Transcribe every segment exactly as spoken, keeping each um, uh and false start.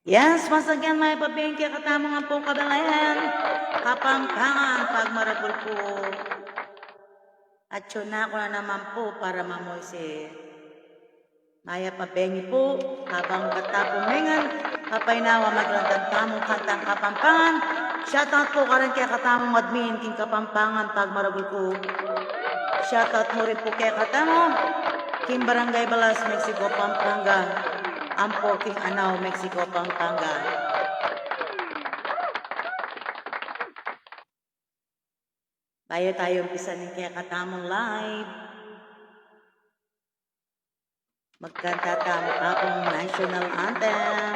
Yes, once again, mayap a bengi kekatamung ampo Kabelen, Kapampangan, pagmaragul pu. Atyu na ku na naman pu para mamuisi. Mayap a bengi pu, kabang katapu mengan, papainawa maglandang tamung kantang Kapampangan. Shoutout pu karing kekatamung admin king Kapampangan, pagmaragul ku. Shoutout mu rin pu kekatamu king Barangay Balas, Mexico, Pampanga, ampo king Anao, Mexico, Pampanga. Bayu tayu umpisan ing kekatamung live, magkanta tamu pa pung national anthem.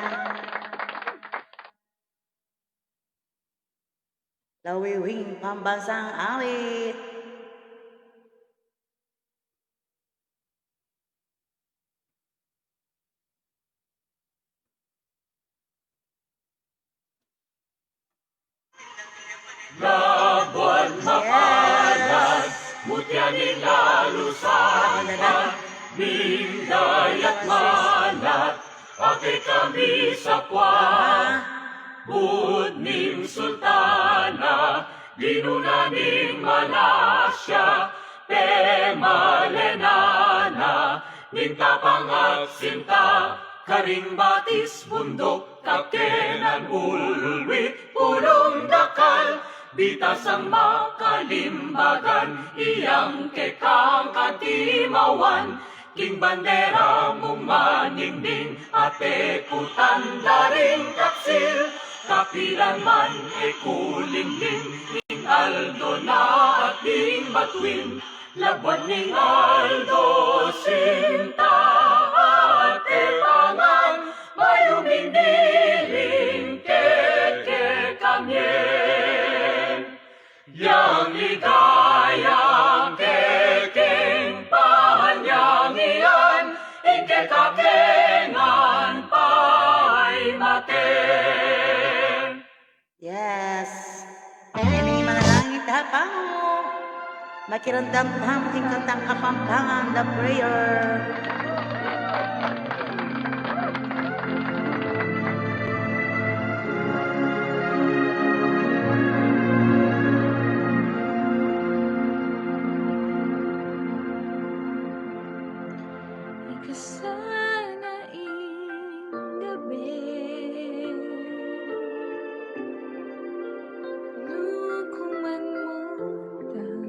Lawiwing pambansang awit. Labuan makalas, mutya ning lalusanan, ning dayat manat, ake kami sapwa. Bud ning sultana, dinuna ning malasya, pemalenan na ning tapang at sinta, karing batis bunduk, kakenan ulwit, pulung dakal, bitasang makalimbagan, iyang kekang katimawan, king bandera mung maningning, ate ku tanda ring taksil, kapilan man e ku lingling, ning aldo na at ning batuin, labuan ning aldo, sinta at tepangan, bayu ming diling keke kamye. Yang ligaya kekeng panyangian, ing kekakengan pay mate. Yes. Ini manalangin tamu. Makiramdam tamu king kantang Kapampangan, the prayer. Ika sana ing gabe, nu ku man mutan,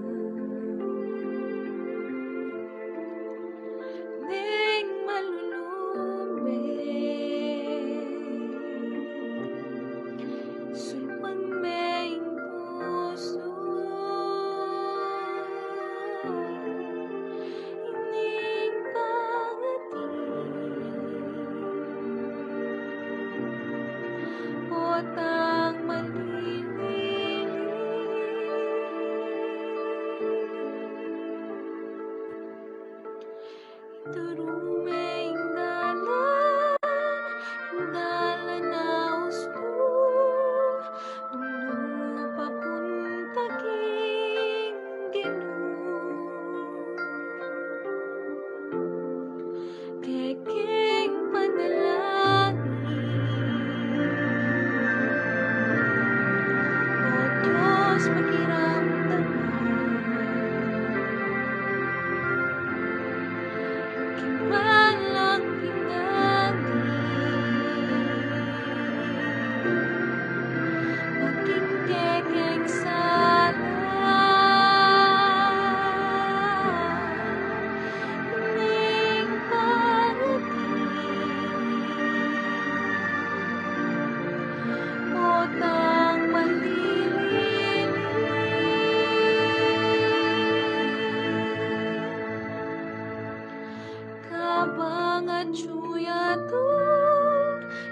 deng malulumbe, sulpang me ing pusu, ining pangati potang malililing. Turu me ing dalan, dalan a ustu, nung nu papunta king Ginu. Kekeng panalangin, O Dios, pakiramdaman. King balang pingadi, maging kekeng sala, ning pangati potang malililing. Kabang atyu yatu,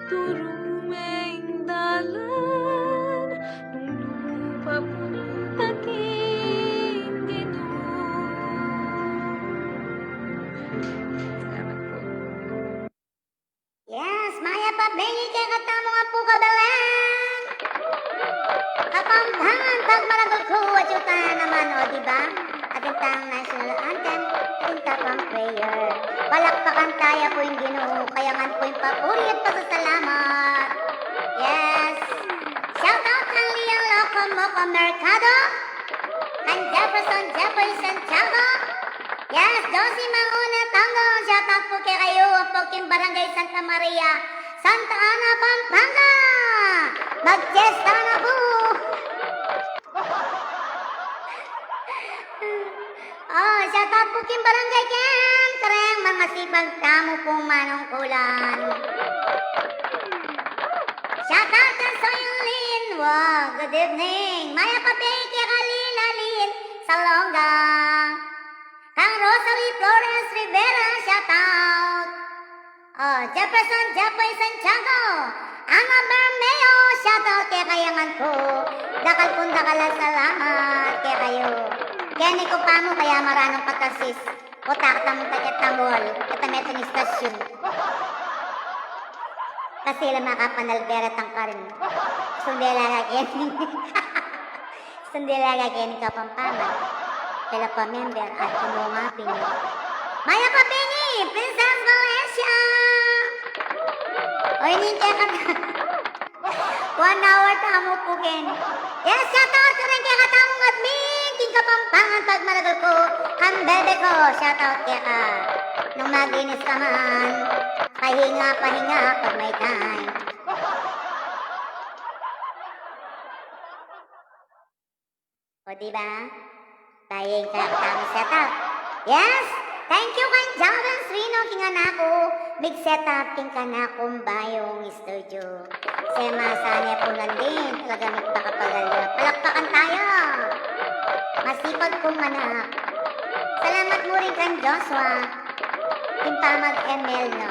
turu me ing dalan, nung nu papunta king Ginu. Salamat po. Yes, mayap a bengi kekatamung ampo Kabelen, Kapampangan, pagmaragul ku. Atyu tana naman, o, di ba? Atin tang national anthem, atin ta pang prayer. Palakpakan taya pu ing Ginu, kaya ngan pu ing papuri at pasasalamat. Mercado, kan Jefferson Jeffrey Santiago. Yes, Josie Manguna Tanggong, shout out pu kekayu, ampo king Barangay Santa Maria, Santa Ana, Pampanga. Magfiesta na pu. O, shout out pu king Barangay Ken, kareng masipag tamu pung manungkulan. Shout out kan Soyong Lin, wa, good evening. Mayap a beng keka Lila Lin Salonga. Kang Rosalie Flores Rivera, shout out. O, Jefferson Jeffrey Santiago, Ana Bermeo, shout out kekayu ngan pu. Dakal pung dakal a salamat kekayu. Keni ku pa mu kaya maranung katasis. Utak tamung kaya tambol, kata metung istasyun. Kasi la makapanalbera tang karin. Sundela lagi. Sundela lagi ni Kapampangan. Kela pa member at kumungapin. Mayap a beng, Princess Valencia. O, ini kaya kata. One hour tamu pu keni. Yes, shout out ku rin kekatamung admin king Kapampangan pagmaragul ku, kang bebe ku, shout out keka. Nung maginis ka man, pahinga, pahinga pag may time. O, di ba? Bayung kekatamung setup. Yes! Thank you kan Javens Rino king anak ku. Mig-setup king kanakung bayung studio. Sema sane pu nandin, talaga migpakapagal ya. Palakpakan tayo. Masipag pung anak. Salamat mu rin kan Joshua. King pamag-M L, no?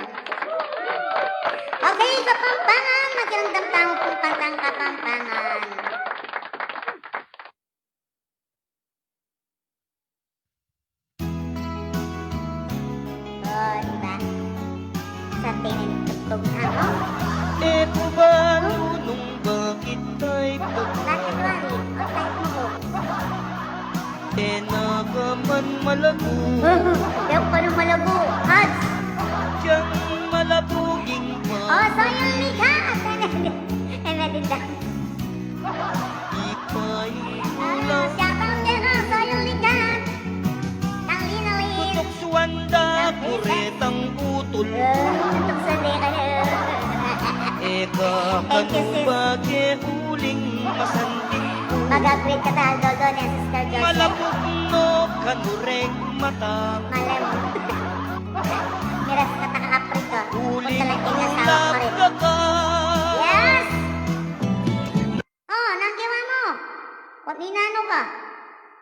Okay, Kapampangan. Makiramdam tamu pung kantang Kapampangan. O, di ba? Sa tinitugtog na, o. E ku balu nung bakit type ka. Bakit, Wally? O, type mo ko. E na ka man malago. E ku pa nung malago. Ads. Diyang malabuging pa. O, so yun, Mika. Eme din da. Ipay Ah, shout out kaya ka, Soyong Ligan. Nang Lina Lin. Tutuk suwanda, kuretang utul. Ah, tutuk suwanda ka na. Eka Thank you, sis. Kanu bage uling masanting ku. Mag-upgrade ka ta, Aldo, Aldo, ni Sister Joseph. Malabuk no kanu reng mata. Malem. Miras ka ta ka Africa. Uling Punta lang kaya sa ulat Africa. Ka ka. Yes! O, nanu kewa mu? Ot ninanu ka?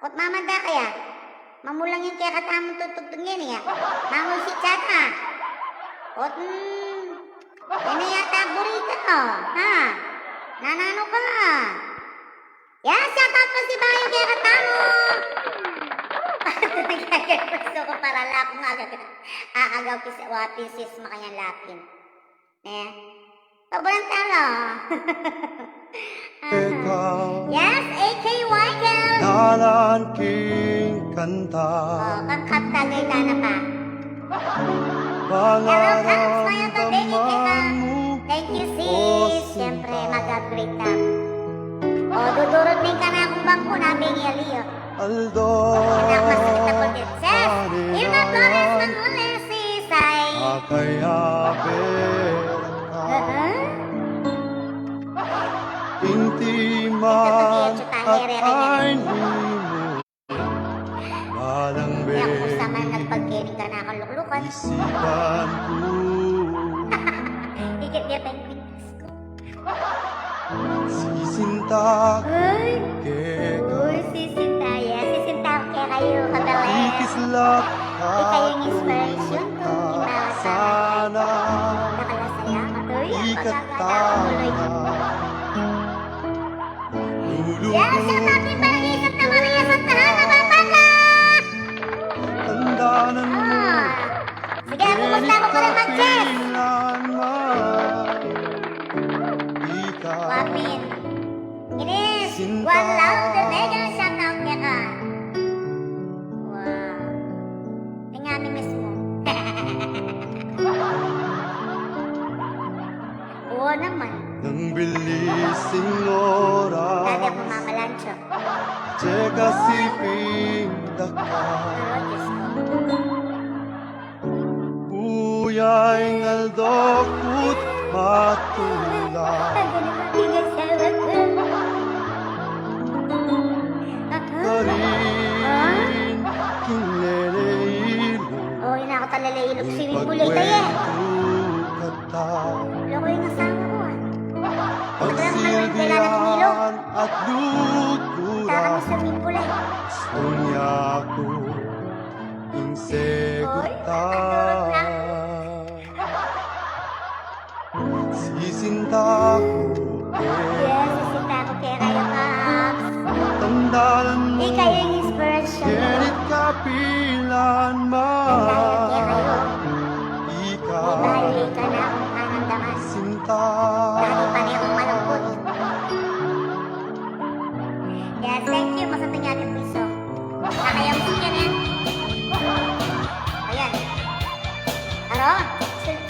Ot mamanda ka ya? Mamulang ing kekatamung tutugtug ngeni ya. Mangulsit yata. Ot, mm, ini yata burita, o. Ha? Nananu ka? Yes, shout out pu si Bayu kekatamu. Gustu ku para la kung aga-, a-, agaw kis-, wa pin sis makanyan lapin. Ne? Paburan talo. Ikaw. Yes, A K Y Kel. Dalan king kanta. O, kang Kap Tagay tana pa. Hello, Kap. Smile ka, baby, keka. Thank you, sis. Siyempre, mag-upgrade na. O, dudurut ning kanakung bangku na, bing Elio. Aldo. Anak, masakit ako din. Sis, Irma Flores Mangules, si Sai. Akaya berta. Aha. Inti man at kain mo. Balang be. Kaya kung sa man nagpagkiling ka na kaluklukan. Isipan ku. Ikit niya pa yung kwintas ko. Sisinta Ay! Keka. Uy, sisinta ya. Sisinta kekayu, kabalen. Ikislap ka. Ikayu ing inspiration ko. Imbawat sana. Dakal a salamat. Uy, ang pagkakataon. Ikatana. Yes, shout out king Barangay Santa Maria, Santa Ana, Pampanga! Tandanan mo. Ah. Sige, kumusta mo pa naman, Jess? Wapin. Inis, Juan Lau de Vega, shout out keka. Wow. Tingnan mi mismo. Oo naman. Nang bilis ing oras, lagi akong mamalancho. Teka, siping daka. Oo, Diyos ko. Buyay ngaldo ku't matula. Taga na matigas sa wag ko. Aha. Karin, ah? Kinlele ilu. Oh, yun ako talala ilog swimming pool, eh, tayo. Ipagkwentu ka. Loko yung asawa ko, ah. Pagsilbian at luturan. Tara, Mister Mingkul, eh. Gusto niya ako ing segutan. Sisinta ko keka. Yes, sisinta ko keka, Kaps. Tandaan mo, ika ing inspirasyon ko. Ngunit kapilan man. Dahil kekayu. Ika. Dahil ika na akong nanandaman. Sinta. Dahil panay akong malungkot. Yes, thank you. Masakit nga aking piso. Nakayang singin yan. Ayan. Aro?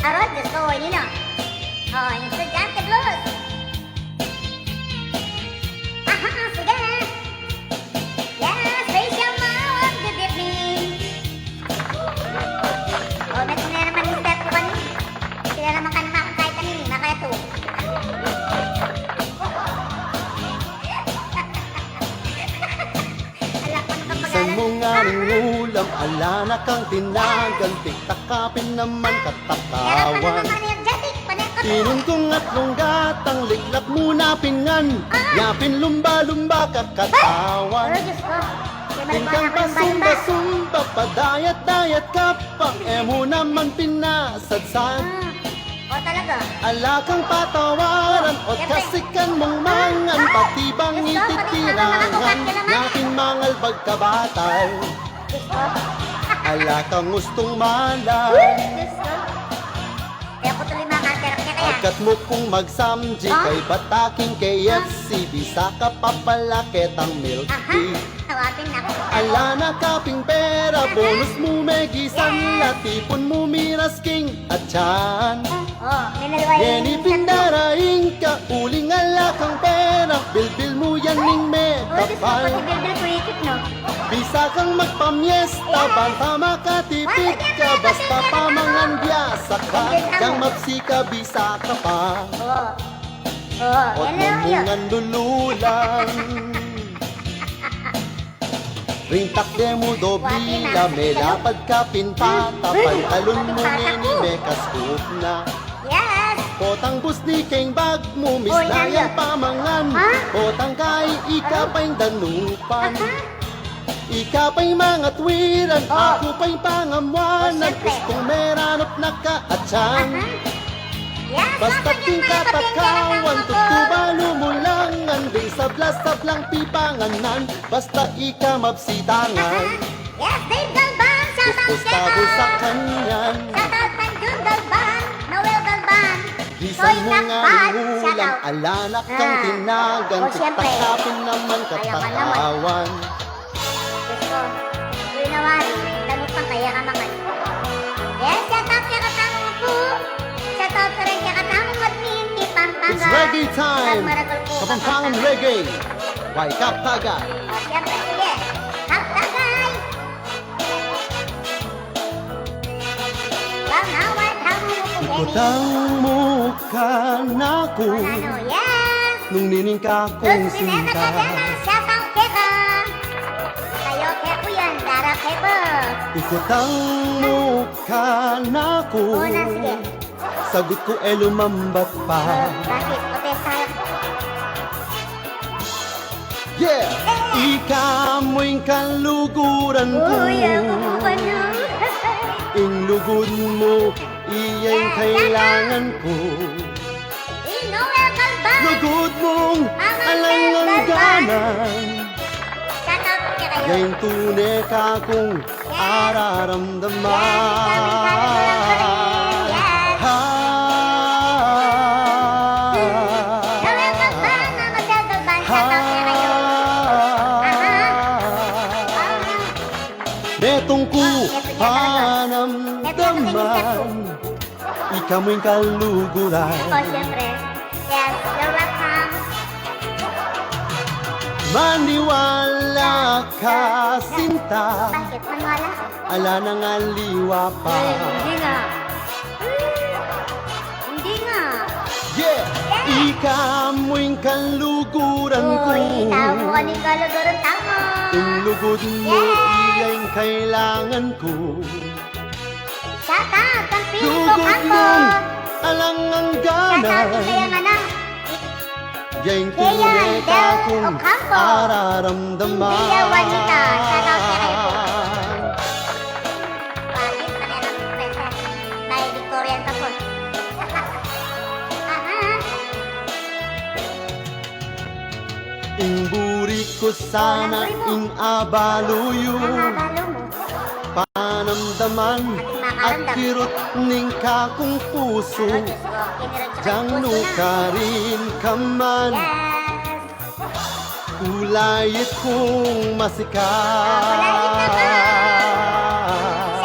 Aro, Diyos ko, ini na. Oh, yung estudyante blues. Aha, sige. Yes, raise your mouth. Good evening. O, may tunay naman yung step ko kanina. Sila naman kan makakay kanina, makaya to. Ala, kung bisan kapagalan, mung anong ulam, ala na kang tinagan, tiktakapin naman katakawan. Meron pa naman energetic, panekot. Inun kung atlung gatang, liklak mu na pin ngan. Ah! Yapin lumba-lumba kakatawan. Oh, Diyos ko. Di ba, tingkang lumba-lumba? Pasumba-sumba, padayat-dayat ka pa, e mu naman pinasadsad. Ah. O, talaga? Ala kang patawaran, o, siyempre. Kasikan mung mangan, ah, pati bang ititirangan, ah, yaking mangalbag kabatal. Diyos ko. Ala kang ustung malan. Diyos ko. Kaya ko tuloy mga kanterak niya kaya. Agkat mu kung magsamji, ah, kay bataking K F C, ah, bisa ka pa pala ketang milk tea. Aha. Tawapin na. Ala na ka ping pera, aha, bonus mu megisan, yes, la tipun mu miras king atyan. Oh, minalway. Ngeni pindaraing ka, uling ala kang pera, bilbil mu yan ning mekapan. Oh, Diyos ko, pati bilbil ku ikit, no? Bisa kang magpamiesta, yes, banta makatipid ka, basta pamangan biasa ka, dang mabsi ka, bisa ka pa. Oh. Oh, ot yan na lang yun. Mumungan lululan. Ring takde mu dobila, melapad ka pin pata, pantalon mu ngeni mekaskup na. Yes. Potang busni keng bag mu, misna yang pamangan. Ha? Potang kai, ika pa ing danupan. Aha. Ika pa ing mangatwiran, oh, aku pa ing pangamuanan, oh, siyempre, gustung meranup na ka atyan. Aha. Yes, basta king katakawan, tutubalu mu lang, anding sabla-sablang pipanganan, basta ika mabsi tangan. Aha. Yes, Dave Galban, shout out keka. Gusta ko sa kanyan. Shout out kang Jun Galban, Noel Galban, Toy Takbat. Bisan mung anong ulam, ala na kang tinagan, ah, o, siyempre, tiktakapin naman katakawan. Diyos ko. Uy, nawari. Danit pang kaya ka mangan. Yes, shout out kaya katamung pu. Shout out ka rin kaya katamung admin, kay Pampanga. It's reggae time. Kapampangan reggae. Wake up, Tagay. O, siyempre, sige. Up, Tagay. Ikutang mu kanaku. Nung nining ka kung sinta. Ikutang mu kanaku. Sagut ku e lumambat pa. Bakit? Protesta lang. Yeah! Ika mu ing kaluguran ku. Uy, aku mu pa, no? Ing lugud mu, iya ing kailangan ku. Lugud mung alang langganan. Shout out kaya kayo. Iya ing tune kakung araramdaman. Yes, ikaw, ikaw, ikaw, ikaw. Yes. Ha. Gawin ka ba na magdadalban? Shout out na kayo. Aha. Aha. Netung ku panamdaman. Netung ku panamdaman. Ika mu ing kaluguran. Oh, siyempre. Yes, you're welcome. Maniwala ka, sinta. Bakit? Maniwala ka? Ala nang aliwa pa. Eh, hindi nga. Hindi nga. Yeah! Ika mu ing kaluguran ku. Uy, ika mu ing kaluguran tamu. Ing lugud mu, iya ing kailangan ku. Shout out kang Philip Ocampo. Alang angganan. Shout out kang Kayang Anak. Yang Kayang Del Ocampo. Araramdaman. Hindi, yawan kita. Shout out kay Rayford. Bakit? Pareho ng princess. May Victorian pa po. Aha. Ing buri ku sana ing abalu yu. Ang abalo mo. Panamdaman at kirut ning kakung pusu. Jang nu karin ka man. Yes. Kulayit kung masikan. Kulayit ka man.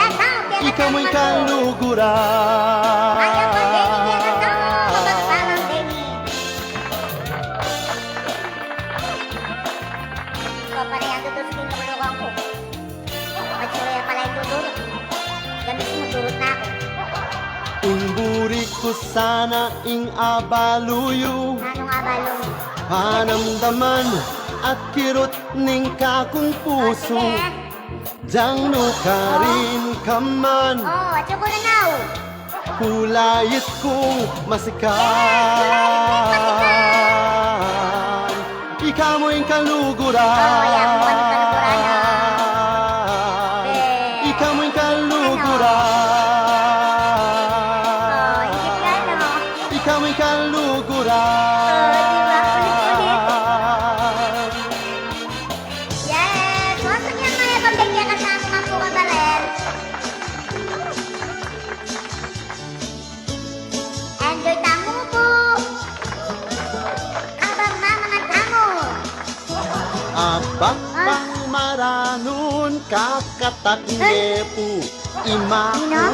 Shout out, Ika mu ing kaluguran. Ayaw pa, Denny, kaya ka tau, mabagsalang Denny. Ikaw pa na yan, tutusin ko, loko ko. Matsura ya pala yung tuturo. Gamit mo, durot na ako. Ing buri ku sana ing abalu yu. Nanung abalu mu? Panamdaman at kirut ning kakung pusu. Jang nu karin ka man. Oh, atsu ku na nau. Kulayit kung masikan. Ika mu ing kaluguran. Oh, ika mu ing kaluguran, ah. Eh. Ika mu ing kaluguran. Oh, hindi ka, no? Ika mu ing kaluguran. Oh, di ba? Kulit-kulit. Yes, once again, mga kapatid, kaya kasama nga po ka pa rin. Enjoy tamu pu. Abang mamangan tamu. Abang pang maranun kakatak nge pu ima ku.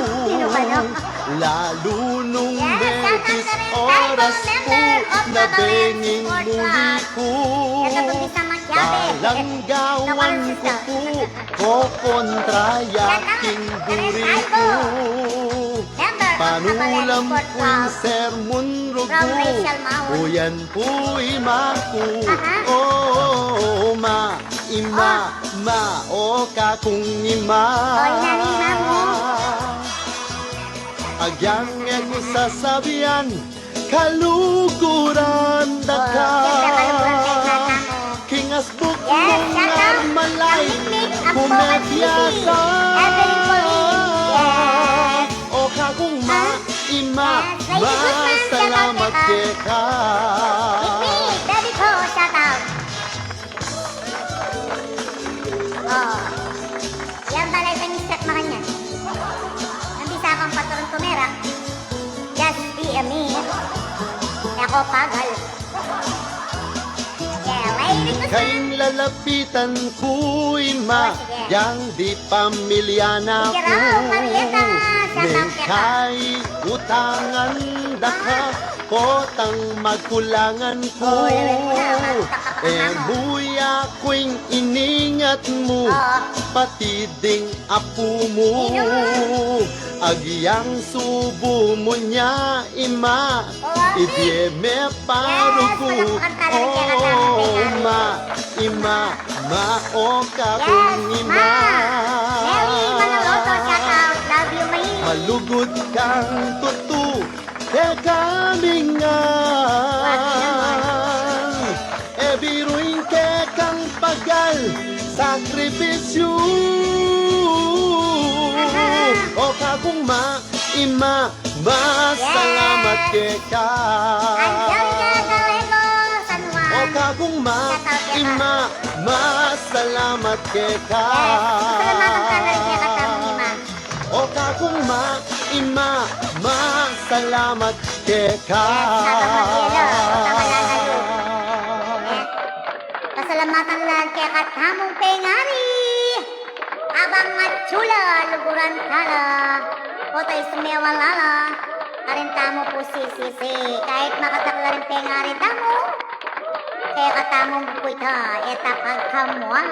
Lalu nung mebis oras ku na benging muli ku. Balanggawan ku pu kokontra ya king buri ku. Panulam ku ing sermon rugu, o yan pu ima ku. O ma, ima, ma, o kakung ima. Agyang e ku sasabian, kaluguran da ka. King asbuk mung armalay, kumebiasa. O kakung ma, ima, ma, salamat keka. Yan pala isang step makanyan. Nang bisa kang patron tumera, just be a me. Ako pagal. Yeah, ladies and gentlemen. Kain lalapitan ku ima, yang di pamilya na ku. Mengkai utangan da ka, potang magkulangan ku. E mu ya ku ing iningat mu, pati ding apu mu. Agyang subu mu nya ima, ibie me pa rugu. O ma, ima, ma, o kakung ima. Malugud kang tutu, kekami ngan. E biru ing kekang pagal, sakripisyu. O kakung ma, ima, ma, salamat keka. O kakung ma, ima, ma, salamat keka. O kakung ma, ima, ma, salamat keka. Pasalamatan la keka tamung pengari. Abang atsu la, luguran tala. Potang sumewa lala. Tamu pu sisisi, kahit makatakla rin pengari tamu, kaya katamu pu ita, e ta pagkamua,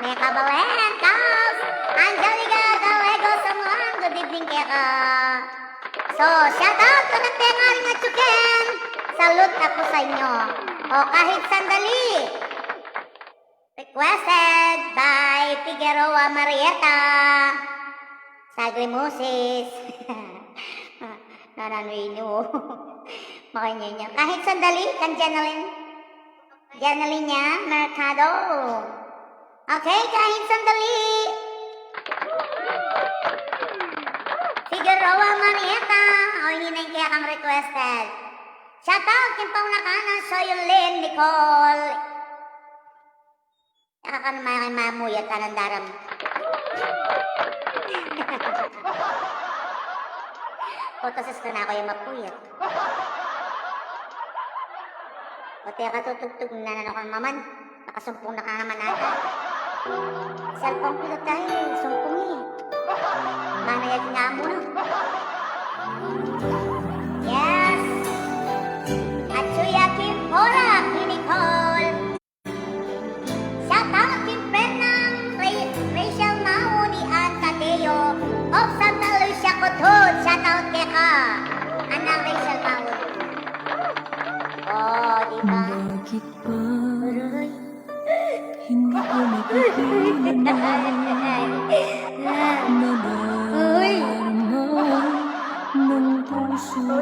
ne kabalen, Kals, Angelica Gallego San Juan, good evening keka. So, shout out kang pengari Achuken, salute aku sa inyo. O, kahit sandali. Requested by Figueroa Marieta. Sagli musis. Nananu inu. Makanya niya. Kahit sandali, kang Jeneline. Jeneline niya, Mercado. Okay, kahit sandali. Figueroa Marieta. O, ini na ing kekang requested. Shout out king paunakanan, Soyolin Nicole. Nakakanumaya kay mamuyat, anang daram. Potasis ka na, kuya, mapuyat. O, teka, tutugtug na, nanu ka maman? Nakasumpong na ka naman ata. Cellphone ko na tayo, sumpong eh. Manayag nga mu na. Yes. At Suya Kim Polak, ni Nicole. Shout out king friend nang Ra-, Rachel Mau ni Ann Tadeo of Santa Lucia, Cotaoc. Shout out keka. Anang Rachel Mau. O, di ba? Bakit ba hindi ko mapigilan na nadarama ng puso ko?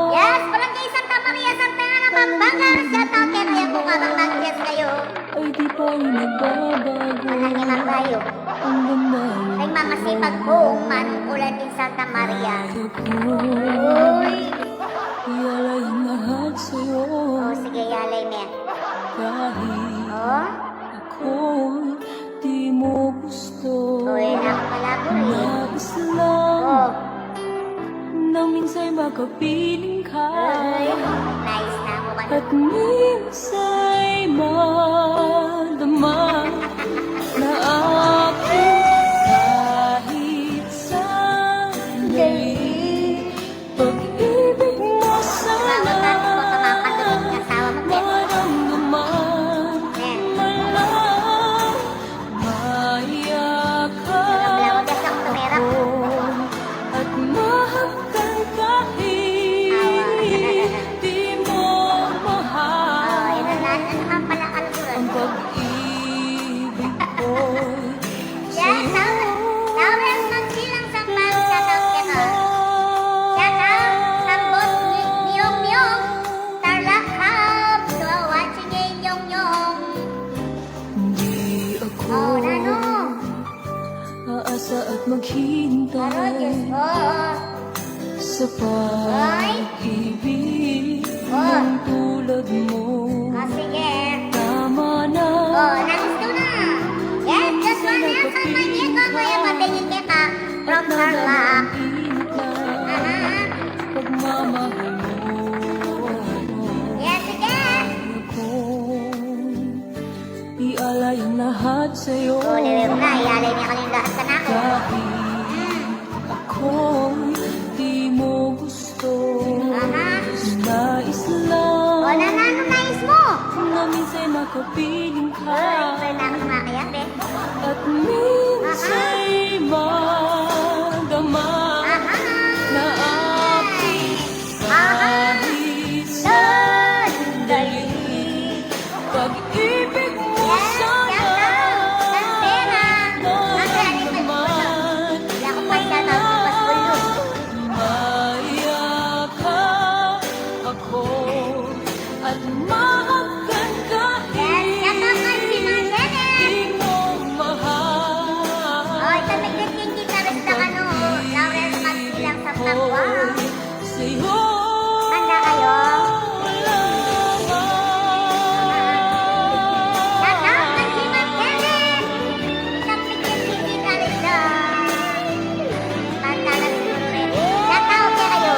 Yes, Barangay Santa Maria, Santa Ana, Pampanga. Shout out kaya, kaya pu kabang mag-yes kayu. Ay, di pa rin nagbabago. Walang iba tayo. Ang damdamin ko. Ay, mga sipag buong manungkulan in Santa Maria. Uy. Iyalay ang lahat sa'yo. O, sige, iyalay me. Kahit ako'y di mo gusto. O, yan ako pala, boy. Nais lang na minsa'y makapiling ka. Ay, nais na mo ba? At minsa'y madama na aking kahit sandali. Pag-ibig mo sana maramdaman man lang. Mayakap ako at mahaptan kahit di mo mahal. Ang pag-ibig ko'y Yes, Laurel Magsilang Sampang, shout out keka. Shout out, Sambot, Ni-, Niong Niong, Tarlac Hub, so watching in Niong Niong. Di ako aasa at maghintay. Aro, Diyos ko. Sa pag-ibig ng tulad mo. O, sige. Tama na. O, nais ko na. Yes, just one answer, my dear. Kung kaya, pabigyan kita. From Tarlac. Aha. Pagmamahal mo. Yes, sige. Ialay ang lahat sa'yo. O, di ba na? Ialay niya kami lahat sa naku. Kahit ako'y di mo gusto. Aha. Nais lang. O, na, na, ano nais mo? Na minsa'y makapiling ka. Ay, pwede na akong makiyabe. At minsa'y madama na aking kahit sandali. Pag-ibig mo sana maramdaman. Mayakap ako at mahaptan kahit di mo mahal. O, ito may greeting kita rin sa ano, Laurel Magsilang sa Pakuan. Handa kayo? Shout out kay Siman Kenneth! Isang picture si Tita Rita. Kanta na siguro eh. Shout out kaya kayo.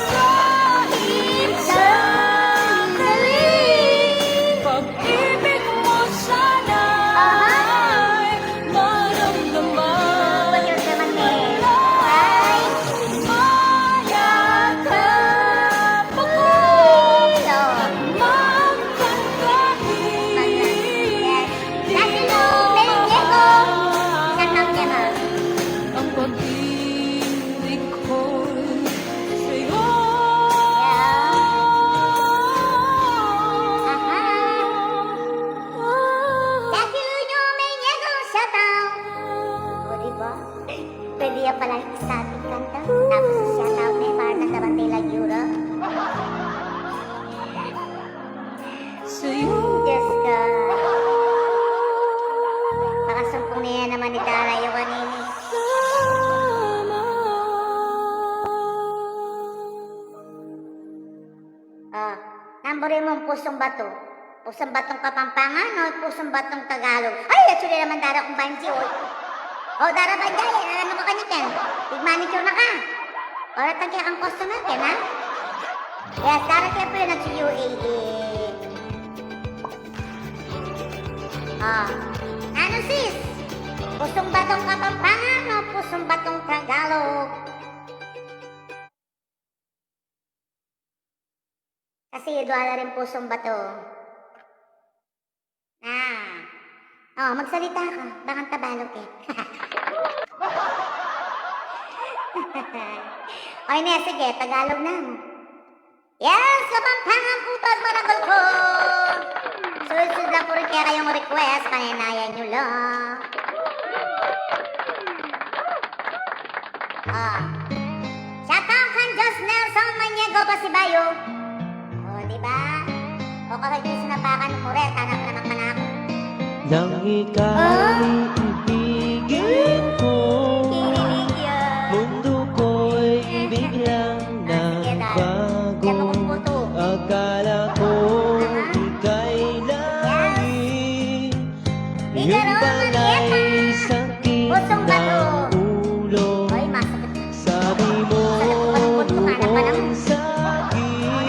Kahit sandali. Pag-ibig mo sana ay maramdaman. Pag-ibig naman eh. Ore mung pusung bato. Pusung batong Kapampangan o pusung batong Tagalog? Ay, actually naman dara kung banji, oy. O, dara banji, yan. Ano ka kanyan? Tig-manicure na ka. Ora tang kekang customer, ken, ha? Yes, dara ke pu yan at U A E. O. Nanu, sis? Pusung batong Kapampangan o pusung batong Tagalog? Kasi dua la ring pusung bato. Na. O, magsalita ka. Baka Tagalog e. O, ine, sige, Tagalog na. Yes, Kapampangan pu, pagmaragul ku. Susunod na pu rin kekayung request, panaynayan yu la. O. Shout out kan Diyos Nelson Maniego Pasibayo. O, di ba? O, kasi di sinapakan mo rin, tanak naman ka na. Nang ika'y ibigin ko, kinilig yan. Mundo ko'y biglang nagbago. Akala ko ika'y langit. Yun pala'y sakit ng ulo. Sabi mo, noong saging,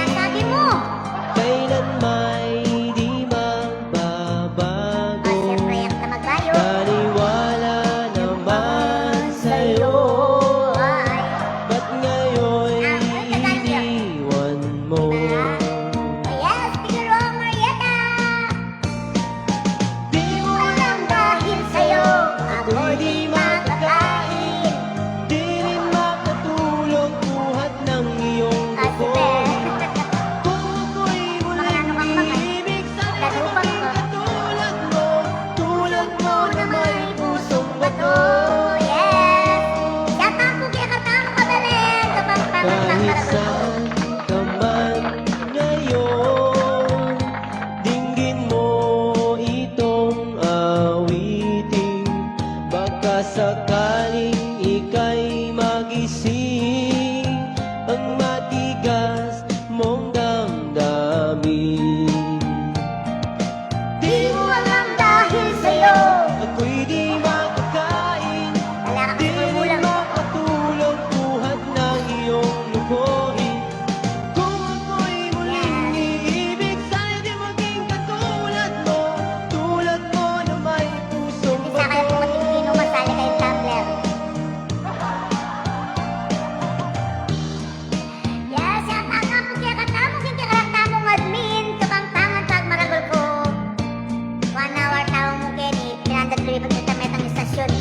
kailan may di magbabago. Naniwala naman sa'yo, ba't ngayon'y iniwan mo? Yes, Figueroa Marietta. Di mo alam dahil sa'yo ako'y di makakain. Di rin makatulog buhat ng iyong dugo. Kung ako'y muling iibig, sana di maging katulad mo. Tulad mo na may pusong bato. Yes! Shout out po kaya katamu ka Belen, Kapampangan. Kahit saan ka man ngayon, dinggin mo itong awiting. Baka sakaling ika'y magising ang matigas mong damdamin. Di mo alam dahil sa'yo ako'y di makakain. Di rin makatulog buhat ng iyong lukuhin. Kung ako'y muling iibig, sana di maging katulad mo. Tulad mo na may pusong bato. Yes, shout out nga pu kaya katamu, kaya katamu admin, Kapampangan pagmaragul ku. One hour tamu mu keni, pinandat ku rin pagkita metang istasyon.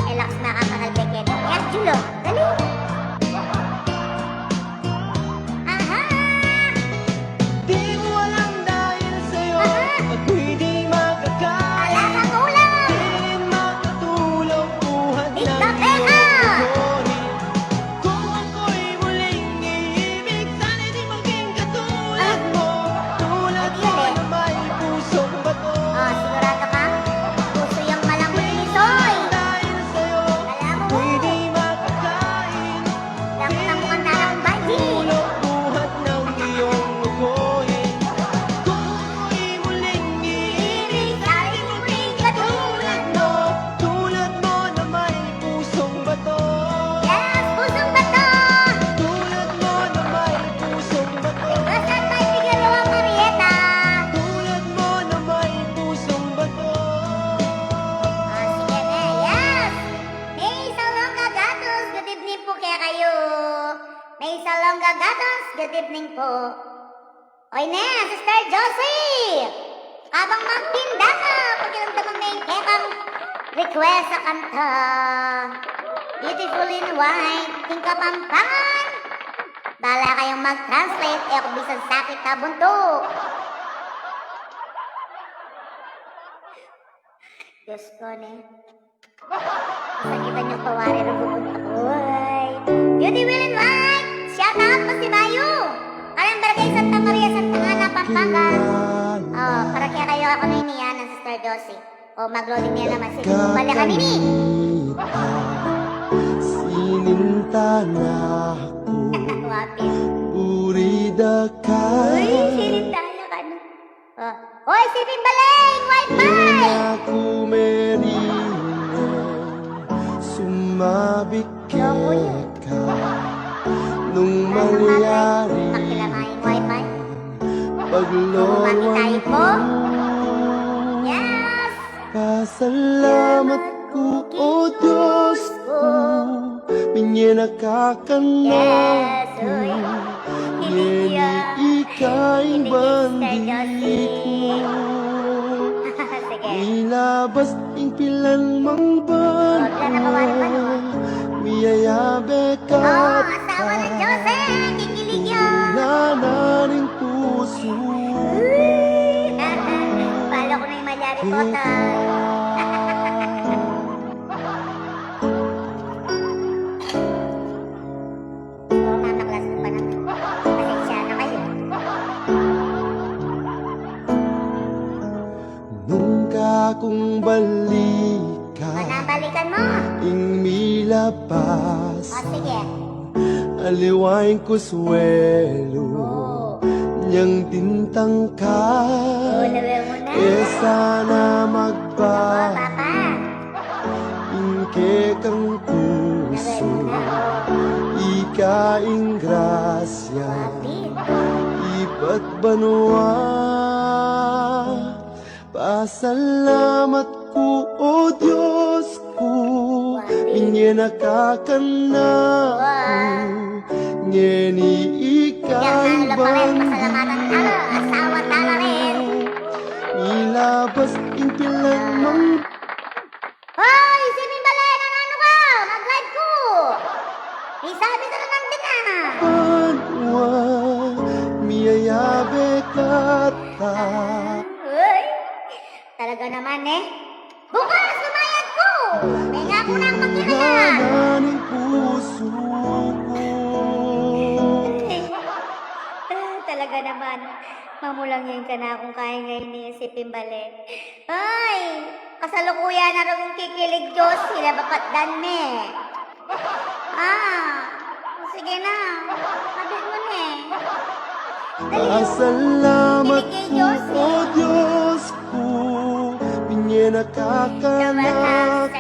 Relax na ka pa nagdeket. Kaya, Julo, dali. Aha! Di mo alam dahil sa'yo ako'y di makakain. Di rin makatulog buhat ng iyong lukuhin. Kung ako'y muling iibig, sana di maging katulad mo. Tulad mo na may pusong bato. O, sigurado ka? Puso yang malambot ni Soy. Dahil sa'yo ako'y di makakain. Di rin makatulog buhat ng iyong lukuhin. Kung ako'y muling iibig, sana di maging katulad mo. Tulad mo na may pusong bato. Yes, pusong bato. Tulad mo na may pusong bato. Requested by Figueroa Marieta. Tulad mo na may pusong bato. Ah, sige na. Yes. May Salonga Gatos, good evening po kekayu. May Salonga Gatos, good evening po. Oy ne, Sister Josie! Kabang magtinda ka, pakiramdaman me ing kekang request a kanta. Beautiful in White, king Kapampangan. Bala kayung mag-translate, e ku bisan sakit a buntuk. Diyos ko, ne. Sakitan yung pawari ng bubog. Uy. Beauty Will and White! Shout out Pasibayo! Karing Barangay Santa Maria, Santa Ana, Pampanga. O, para kekayu aku na ini, yan, ang Sister Josie. O, mag-loading na naman. Sige, balik kami ni. Sininta na ku. Wapit. Uy, sirit tayo ka, no? Oh. Hoy, si Pimbaling, wifi! Aku merinan, sumabik ka. Nung malyari, pakilamay, wifi. Paglolwan ku. Yes! Pasalamat ku, O Dios ku, minye na ka kanaku. Yes, uy. Ngeni ika ing bandit ku. Sige. Milabas ing pilan mang banua. Miyayabe ka. Oh, asawa ng Diyos, eh. Kikilig yun. Tulanan ing pusu. Bala ku na ing malyari, Potang. Oh, mamaklas ko pa naman. Pasensya na kayo. Nung kakung balikan. Ano, balikan mo? Ing milabas. O, sige. Aliwa ing kuswelu. Oh. Nyang dintang ka. Oh, lawe mo na. E sana magba. Ako, papa. Ing kekang pusu, ika ing grasya, ibat banua. Pasalamat ku, O Dios ku, minye na ka kanaku. Ngeni ika ing bandit ku. Milabas ing pilan mang Hoy, si Pimbaling, nanu ka? Mag-live ku. Isabi ta na nang dina. Banua, miyayabe ka ta. Uy, talaga naman, eh. Bukas, lumayad ku. May nga ku nang makikita. Tulanan ing pusu ku. Talaga naman. Mamulang yan kanakung kaingay ni si Pimbaling. Ay, kasalukuyan na rung kikilig, Diyos, sila bapatdan me. Ah, sige na. Kabit mo na eh. Dali, oh. Pasalamat ku, O Diyos ku, minye na ka kanaku.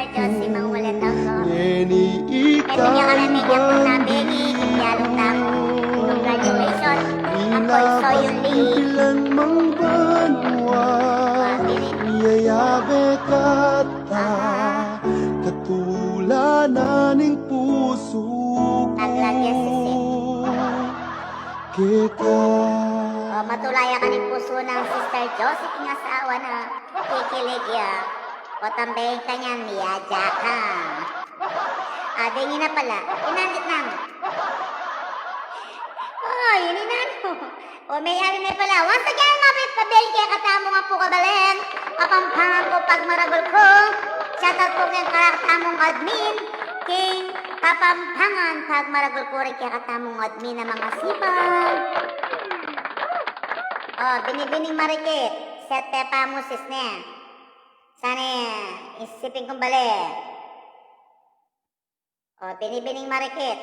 Ngeni ika ing bandit ku. Congratulations. Milabas ing pilan mang banua. Miyayabe ka ta, katulanan ing pusu ku. Keka. O, matula ya keng pusu nang Sister Josie, king asawa na kikilig ya. O, tambay ka niyan, ya, ja ka. A, deni na pala. Inandit nang. O, ini na, no. O, mayari na pala. Once again, mabit pabil kekatamung ampo kabaling Kapampangan ku, pagmaragul ku. Shout out ku keng kekatamung admin keng Kapampangan, pagmaragul ku rin kekatamung admin a mangasipag. O, binibining marikit. Siyete pa mu, sis ne. Sana isipin kung bale. O, binibining marikit.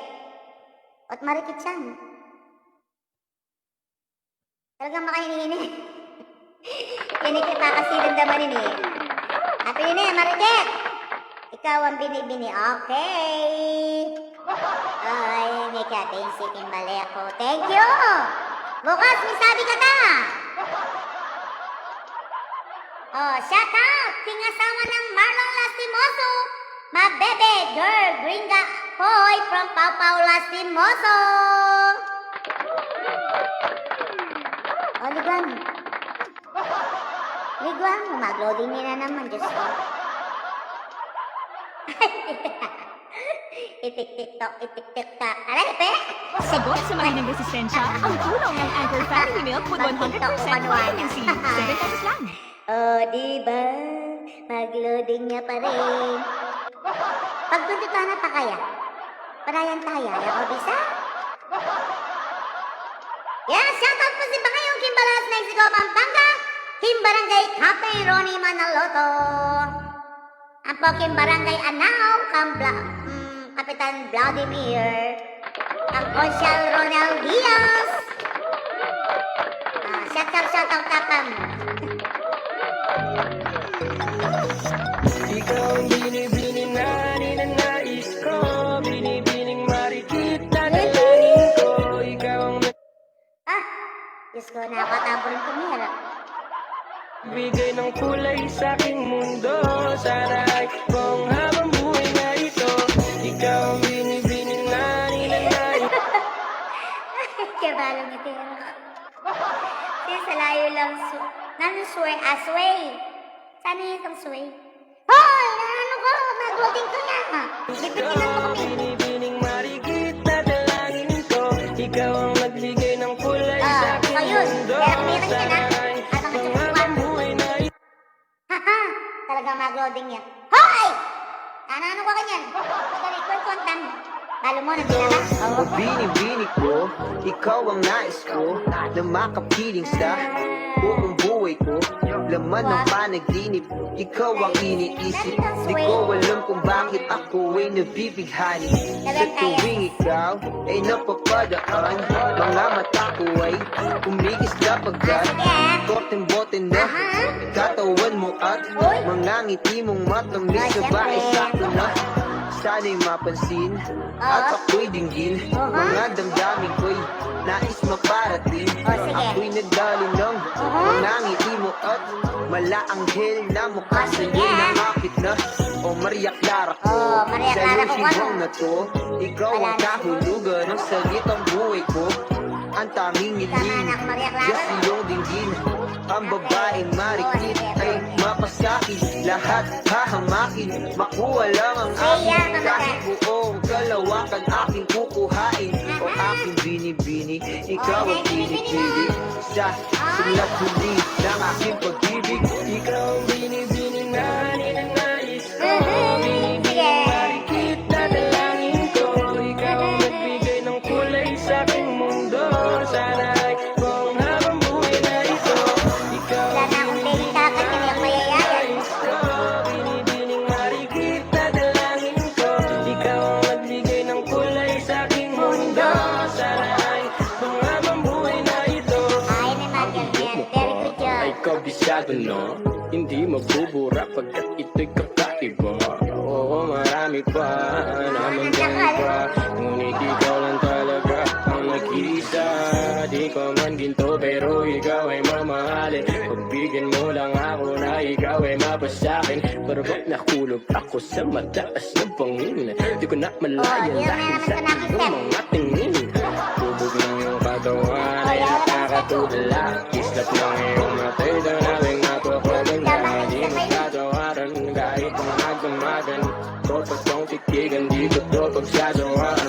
Ot marikit siya. Talagang makainini. Ini kita kasi damdaman ini. Happy ini, marikit. Ikaw ang binibini. Okay. Ay, may kating siking bale ako. Thank you. Bukas, may sabi ka ta. O, shout out king asawa nang Marlon Lastimoso, mabebe, girl, gringa, hoy, from Pau Pau Lastimoso. O, liguan. Liguan mo, mag-loading na naman, Diyos ko. Itik-tiktok, itik-tiktok. Aray, pe! Sagot sa mahinang resistensya, ang tulong ng Anchor Family Milk with one hundred percent vitamin C. Seven pesos lang. O, di ba? Mag-loading na pa rin. Pagtuntutan na pa kaya? Panayan taya, ya ko bisa? Yes, shout out po si Bangayong Kimbalas, Mexico, Pampanga. Kim Barangay Captain Ronnie Manaloto. Ampo king Barangay Anao, kang Bla-, mm, Kapitan Vladimir. Ang Konsehal Ronald Diaz. Ah, shout out, shout out, tapang. Ikaw ang binibining na ninanais ko, binibining marikit na dalangin ko. Ikaw ang Ah, Diyos ko, nakakatabo rin tumira. Bigay ng kulay sa aking mundo. Sana ay kung habang buhay na ito, ikaw ang binibining na ninanais. Kaya balang itira. Kasi sa layo lang su-, nanu sway, ah, sway. Sana yung kang sway. Hoy! Ano ko? Mag-loading ko na. Bibitinan mo kami. Binibining marikit na dalangin ko. Ikaw ang nagbigay ng kulay Ah, sa aking so yun. Mundo. Kaya kami rin yun, ah. Sana ay At ang mga katsuksuan. Buhay na Haha! Talagang mag-loading yan. Hoy! Ano, ano ka ganyan? Pag-record content. Lalo mo, nandito na. Oo. Bini-bini ko, ikaw ang nais ko, na makapiling sa buong buhay ko. Laman ng panaginip, ikaw ang iniisip. Di ko alam kung bakit ako ay nabibighani. Sa tuwing ikaw ay napapadaan, mga mata ko ay kumikislap agad. Korteng bote na katawan mo at mga ngiti mong matamis, sabay sa ko na. Sana'y mapansin at ako'y dinggin. Mga damdamin ko'y nais maparating. Ako'y nagdali ng mga ngiti mo at mala anghel na mukha sa'yo'y nakapit na. O Maria Clara ko, sa iyong hibang na to, ikaw ang kahulugan ng salitang buhay ko. Ang tanging hiling, Diyos, iyong dinggin. Ang babaeng marikit ay mapasakit. Lahat hahamakin, makuha lang ang akin. Kahit buong kalawakan aking kukuhain. O aking binibini, ikaw ang pinipili. Sa simula't huli ng aking pag-ibig, ikaw ang binibini na ninanais ko. Binibini, marikit na dalangin ko. Ikaw ang nagbigay ng kulay sa aking mundo. Sana ay kung habang buhay na ito, ikaw ang binibini na ninanais ko. Binibining marikit na dalangin ko. Ikaw ang nagbigay ng kulay sa aking mundo. Sana ay kung habang buhay na ito, Ay, may mga ganyan. Very good job. Ay kabisado na, hindi magbubura pagkat ito'y kakaiba. Oo, marami pa naman dyan iba. Ngunit ikaw lang talaga ang nag-iisa. Di ka man ginto pero ikaw ay mamahalin. Pagbigyan mo lang ako na ikaw ay mapasakin. Para bang nahulog ako sa mataas na bangin. Di ko na malaya lahin sa iyong mga tingin. Tubog ng iyong katawan ay nakakatulala. Kislap ng iyong mata ay damdaming napakaganda. Di matatawaran kahit ang magdamagan. Tropang titigan, di ko to pagsasawaan.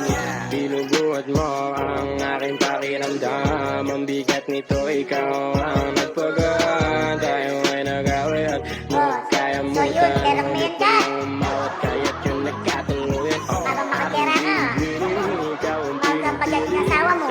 Binubuhat mo ang aking pakiramdam. Ang bigat nito, ikaw ang nagpagaan. Tayo ay nag-away at magkaya mo tayo. Umawat kaya't yun nagkatuluyan. Oh, Para makatira ka. Ikaw ang Huwag kang pagdating ng asawa mo.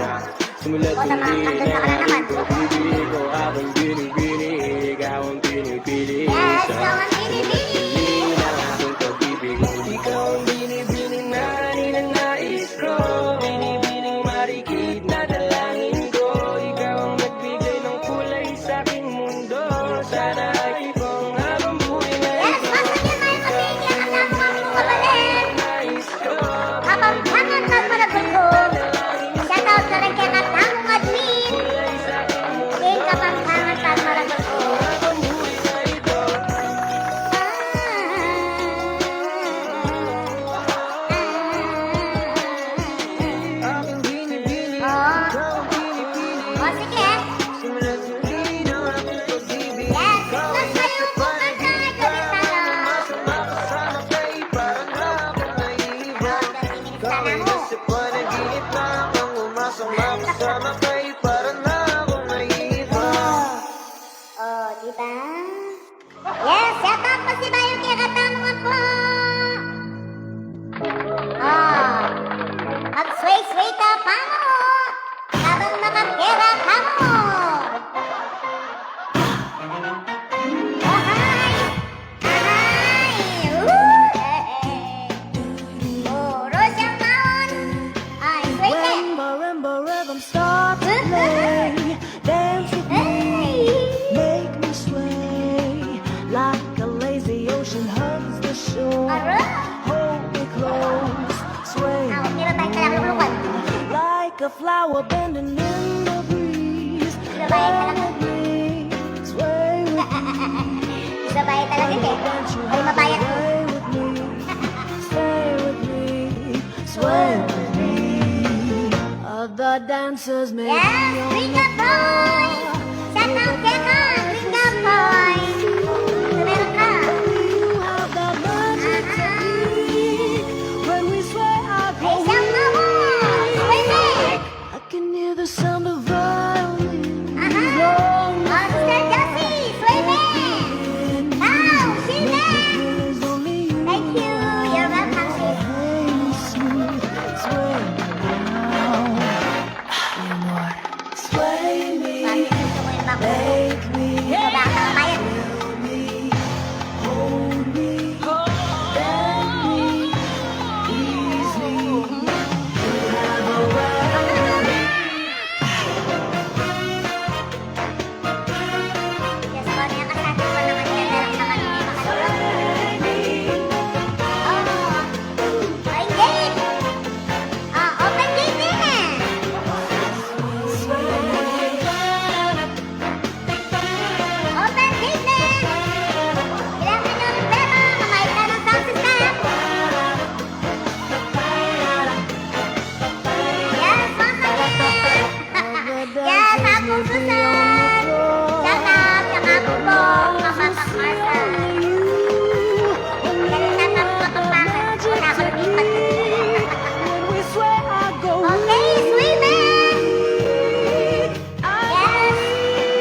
Simula't O, tama, huli andun na ka na naman. Pag-ibig ko, habang binibini, ikaw ang pinipili. Yes, ikaw ang pinipili. Simula't huli ng aking pag-ibig. Ikaw ang binibini na ninanais ko. Binibining marikit na dalangin ko. Ikaw ang nagbigay ng kulay sa aking mundo. Sana ay kung habang buhay na Yes, ito, pasok yan, mga kapatid. Kapampangan at Maragul ko. Shout out na rin kay Katang Admin. Kay Kapampangan at Maragul ko. Ah. Ah. Oh. Oh, sige. Yes, mas kayo po ang kaya ko rin tayo. Sana mo. Oh, di ba? Yes, shout out po si Bayo kay Katang po. Oh, mag-sway-sway ta pa mo. Habang makapera ka mo. Oh, hi. Ahay! Woo! Eh, eh. Puro siyang maon. Ay, sway ka The flower bending in the breeze. Babae talaga. Sway with me. Babae talaga eh. Ay, mabaya. Sway with me. Sway with me. Sway with me. Other dancers may be on the floor. Yes, bring up boys. Shout out Kevin, bring up boys. Welcome. When we sway, I go weak. I can hear the sound of violins. Aha. Oh, Sister Josie, swimming. Wow, swimming. Thank you. You're welcome, sis. Sway me. Sway me. Sway me. Bakit gusto mo yung bako? Make me. Ito ba ang kabayan? Thrill me. Hold me. Bend me. Ease me. You have a way. Yes, Bonnie, ang kasama ko naman yan, meron sa kanila makalulong. Oh. Ay, gate! Ah, open gate na yan. Open gate na yan. Kailangan nyo ng pera, mamayad na ng sound system. Yes, once again. Yes, Apo Susan. Shout out kang Apo Bong, kang Papa Marcel. Galing na kang Papa Marcel. Wala ko lumipat. Okay, swimming. Yes.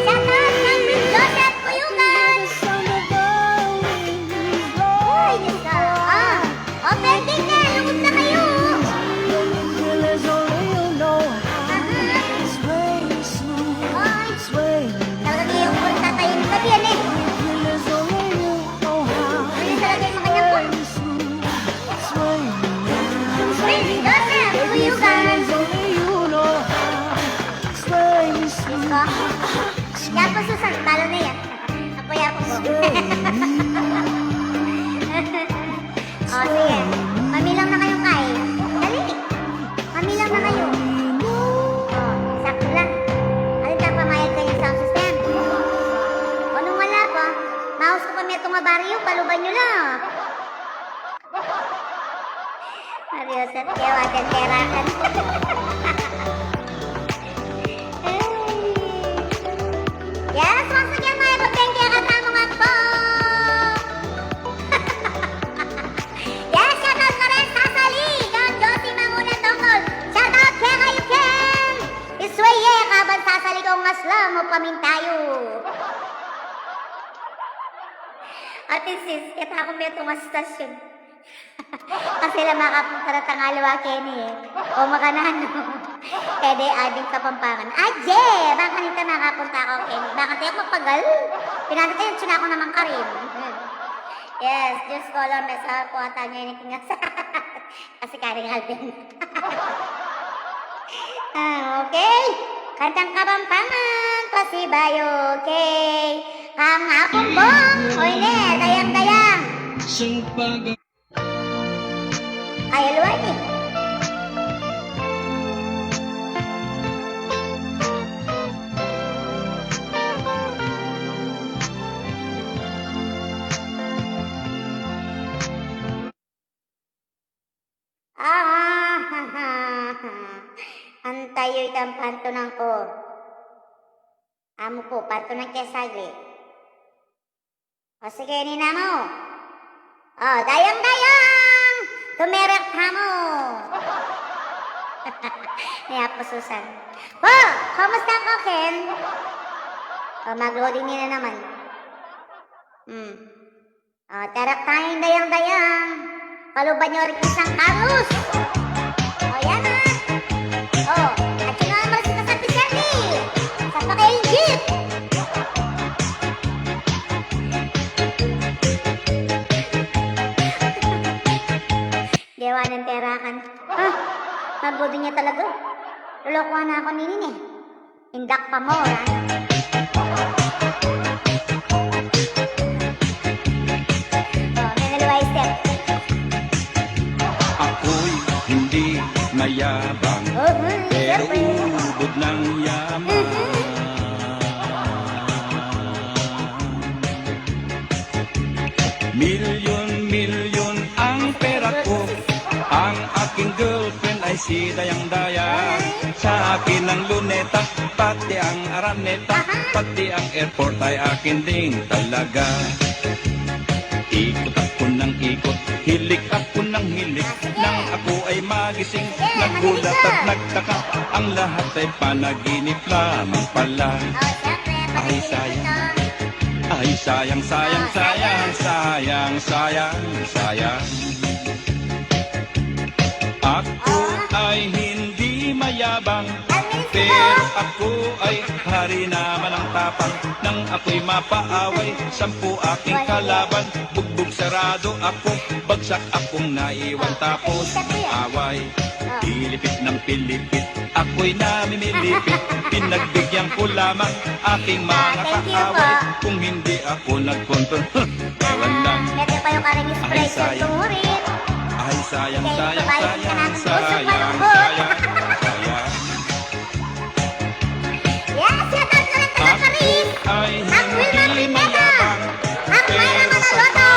Shout out kang Joseph Cuyugan. Uy, Diyos ko. Ah, open gate na. Lungkot na kayo. Aha. Oy. Talaga yung puro tatay yung gabi yan eh. Ano talaga yung mga yan po? Swing, Joseph, Cuyugan. Diyos ko. Yan po, Susan, talo na yan. Apo, yan po po. O, sige. Mamilang na kayong kain. Dali. Mamilang na kayo. O, sakto lang. Alin ka pamayad kanyang sound system? O, nung wala pa, maus ko pa metung a baryo, paluban nyo lang. Mario Joseph, kaya wagan perakan. Yes, once again, mga kapatid, kaya katamu nga po. Yes, shout out ka rin, Sasali, kang Josie Manguna Tongkol. Shout out kaya kayo, Ken. Iswe ye, kaban sasali kong asla mo pamintayo. Ate sis, kita ko may tumas stasyon. Kasi la makapunta na tangaluwa keni eh. O makananu. E de ading Kapampangan. Aje! Bang kanita makapunta ako keni. Bang kanita mapagal. Pinanit yung tsunako naman karin. Yes, Diyos ko lang, may sa kuwata niya yung kinasa. Kasi karing Alvin. Ah, okay. Kantang Kapampangan, pasibayu, okay. Kang Apong Bong, o ine, dayang-dayang. Ay, aluan eh. Ah, antayu itang pantunan ku. Amu pu, pantunan ke sagli. O sige, nina mu. O, dayang-dayang! Tumerek tamu! Ni Apo Susan. Po, kumusta ko, Ken? O, mag-loading nina naman. Hmm. O, terek tayung dayang-dayang. Paluban yu rin kang San Carlos. O, yan na. O, at yun naman si Kasapi Sandy. Sa paka-injit. Gewa nang terakan. Ah, mabuti niya talaga. Lolokohan na ako ninin eh. Indak pa mo, ha? O, may naluway step. Ako'y hindi maya Pero ubod ng yaman. Milyon-milyon ang pera ko. Ang aking girlfriend ay si Dayang-dayang. Sa akin ang luneta, pati ang araneta, pati ang airport ay akin ding talaga. Ikot ako ng ikot, hilik ako ng hilik. Nang ako ay magising, nagulat at nagtaka. Ang lahat ay panaginip lamang pala. Ay, sayang. Ay, sayang, sayang, sayang, sayang, sayang, sayang. Ako ay hindi mayabang, pero ako ay hari naman ng tapang. Nang ako'y mapaaway, sampu aking kalaban. Bugbog sarado ako, bagsak akong naiwan. Tapos away, pilipit ng pilipit. Ako'y namimilipit, pinagbigyan ko lamang aking mga kaaway. Kung hindi ako nagkontrol, ewan lang. Ay, sayang. Ay, sayang, sayang, sayang, sayang, sayang. Yes, shout out na lang taga Paris. Ang Wilma Pineda. Ang Myra Manaloto.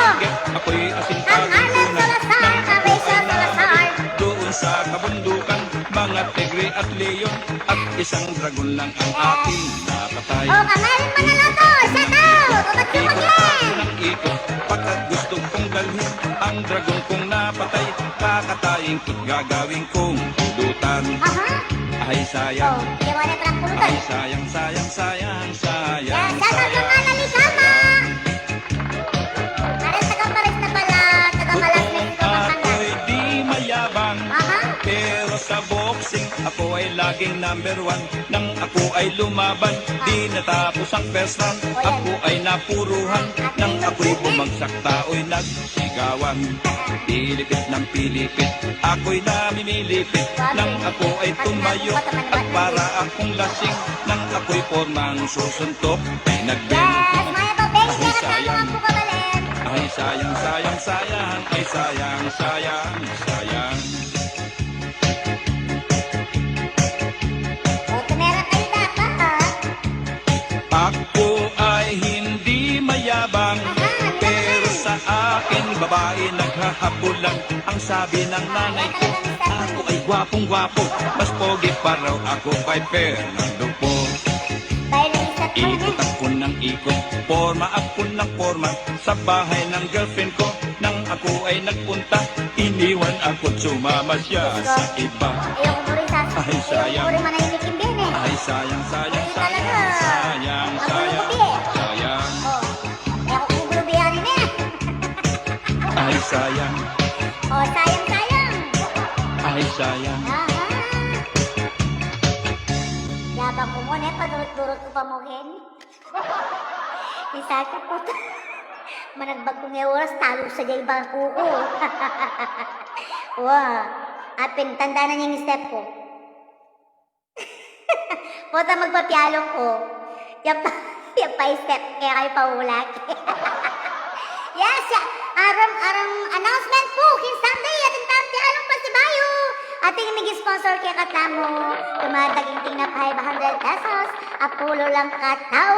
Ang Arlen Salazar. Ang Rachel Salazar. Doon sa kabundukan, mga tigre at leon, at isang dragon lang ang aking napatay. Oh, kang Arlen Manaloto, shout out. Ikot ako ng ikot, pagkat gusto kong dalhin ang dragon kong napatay. Kakatayin ko't gagawin kong pulutan. Aha. Ay, sayang. Oh, kaya wala palang pulutan. Ay, sayang, sayang, sayang, sayang, sayang. Yan, shout out kang Ana Ligama. Parang taga Paris na pala, taga Malas, Mexico, Pampanga. Ako'y di mayabang, aha, pero sa boxing, ako ay laging number one. Nang ako ay lumaban, di natapos ang first round. Ako ay napuruhan. Nang ako'y bumagsak, tao'y nagsigawan. Pilipit ng pilipit, ako'y namimilipit. Nang ako ay tumayo, at para akong lasing. Nang ako'y pormang susuntok, ay nagbenta. Ay, sayang. Ay, sayang, sayang, sayang. Ay, sayang, sayang, sayang. O, tumera kayo dapat, ha? Ako ay hindi mayabang, pero sa akin babae naghahabulan. Ang sabi ng nanay ko, ako ay gwapong-gwapo, mas pogi pa raw ako kay Fernando Poe. Ikot ako ng ikot, porma ako ng porma, sa bahay ng girlfriend ko. Nang ako ay nagpunta, iniwan ako't sumama siya sa iba. Ay, sayang. Ay, sayang, sayang, sayang, sayang, sayang. O, e ku kugulubihan ini. Ay, sayang. O, sayang, sayang. Ay, sayang. Aha. Yabang ku mu, ne, padurut-durut ku pa mu, Ken. Isakit, pota. Managbag ku ngeni oras, talus sa jay bangku ku. Wa, apin, tanda na ning step ku. Pota, magpapialong ku. Yapa, yapa step, kaya kayu paulak. Yes, ya. Aram, aram, announcement pu, king Sunday, atin tang pialong pasibayu. Atin mig-sponsor kekatamu, tumataging ting na five hundred pesos, apulo lang katau.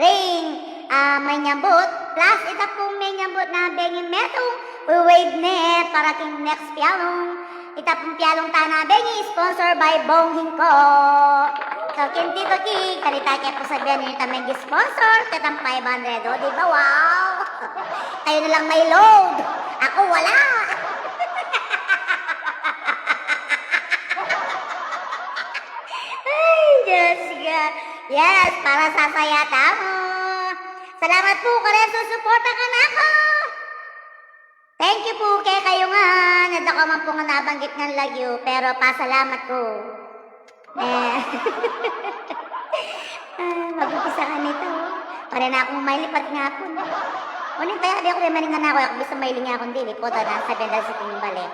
Ring, ah, menyambut, plus ita pung menyambut na bengi metung, we-waive ne para king next pialong. Ita pung pialong tana bengi, sponsor by Bong Hingko. So, king Tito Ki, kanita ke pu sabian, ini ta mig-sponsor ketang five hundred, o, di ba? Wow! Kayu na lang may load. Aku wala. Ay, Diyos ko. Yes, para sa saya tamu. Salamat pu karing susuporta kanaku. Thank you pu kekayu ngan. At aku man pu ngan nabanggit ngan lagyu, pero pasalamat ku. Eh. Ah, mag-umpisa kami ito. Para na akong maili pati ngapun. Nung kaya di aku maningan aku, aku bisa maili nga akong dili. Pota na, sa bendal sa tingin balik.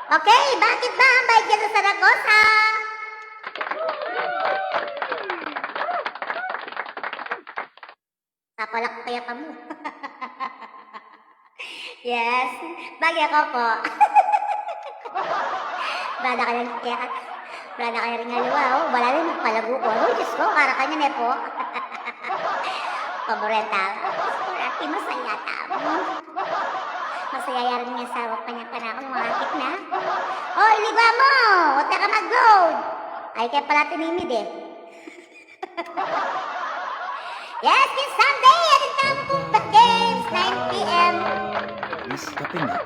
Okay, bakit ba ang bayad dyan sa Saragosa? Papalak kaya kamu. Yes. Bagay ako po. Bala ka lang kaya. Wala na kaya ring aliwa, o. Balamu, magpalagu ku. O, Diyos ku, kara kanya ne pu. Paboreta. Diyos ku, ati, masaya tamu. Masaya ya rin ing asawa ku kanakung manakit na. O, iliga mu! O, teka, mag-load! Ay, kaya pala tinimid, e. Yes, king Sunday, atin tamu pung Pet Games, nine p.m. Nescafe na.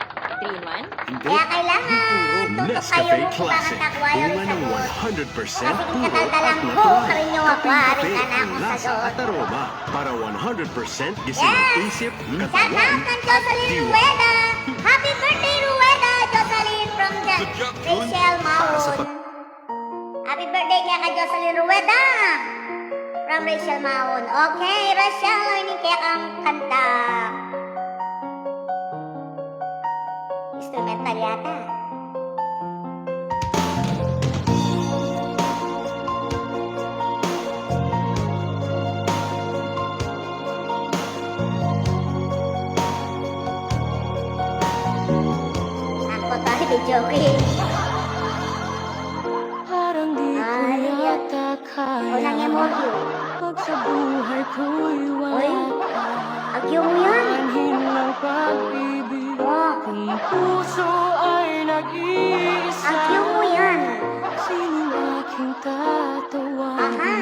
Three in one? Hindi. Kaya kailangan tutok kayu, Nescafe Classic. Bunga ng one hundred percent puro at natural. Kaping kape, lasa at aroma. Para one hundred percent gising ang isip, katawan, at diwa. Yes! Shout out kang Jocelyn Rueda. Happy birthday, Rueda! Jocelyn from the Rachel Maon. Happy birthday keka Jocelyn Rueda from Rachel Maon. Okay, Rachel, o, ini kekang kanta. Instrumental yata. Ako tayo, video ko e. Parang di ko yata kaya. Ay, ya. Unang M O U. Pag sa buhay ko'y wala ka. Uy, agyu mu yan. Anhin ng pag-ibig. Wow. Kung puso ay nag-iisa. Agyu mu yan. Sinong aking tatawagin? Aha.